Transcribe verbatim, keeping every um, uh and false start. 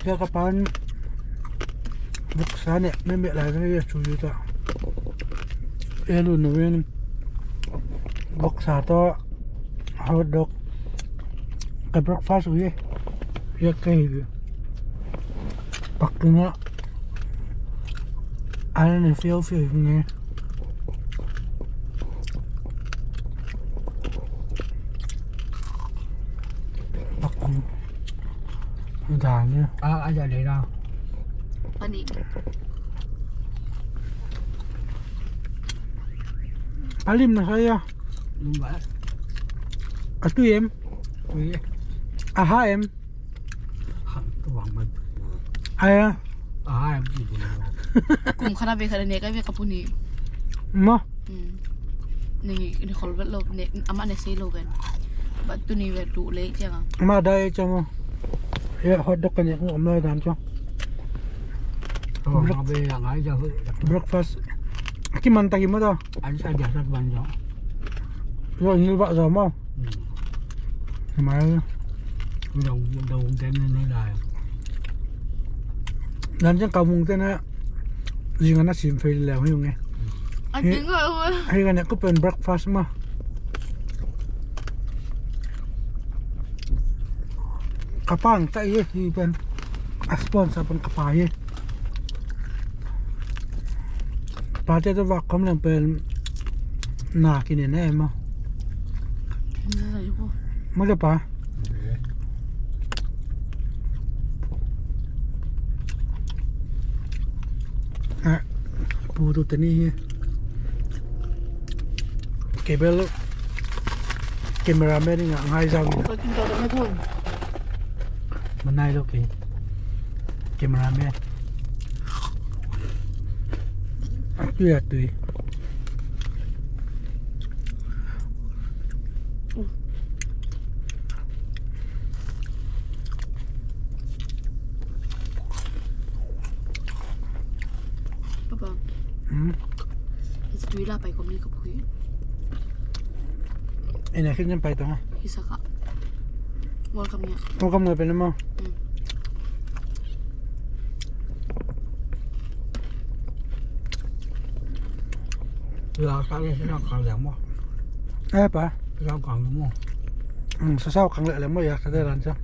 Sia ka pan voksa ne me me lai ne ya chu yu ta. E lu no wen voksa to hot dog ka breakfast u ye. Ya ka hi. Pak tu na. Ai ne fiau fiau ne. Pak tu. Dah ni. Ah, aja deh dah. Panik. Palim na saya. Limba. Atu em. Ui. Aha em. Aya. Kum khana ve khana ne kai ve ka puni. Ma. Ni ni khol vet lo ne ama ne sei lo ven. Ba tu ni ve tu le chang. Ma dai chang mo. Ya hot dog kan ya ko am lai dan chang. Breakfast. Ki man ta ki ma ta. An sa dia sa ban chang. Yo ni ba sa ma. Mai. Dong dong den ni lai. Nan jeng ka mung te na. Jing ana sim fei le hi nge. An jing ko. Hi ka ne ko pen breakfast ma. Ka pang ta ye hi pen. A sponsor pen ka pa ye. Pate to vak kom leng pen na kine ne ma. Mo le pa. Pu tu teni hi. Kei bel cameraman in a ngai zau in. Manai lo kei. Cameraman. Atui atui. Papa. Hmm? Isi tui la pai kom ni ka pui. Ina khit nyan pai tong a. Hisaka. Welcome ya. Welcome nga pen mo. Hmm. Ya sa ni sina kang liang mo. Eh pa. Sa kang mo. Hmm, sa sa kang liang mo ya sa de lan sa.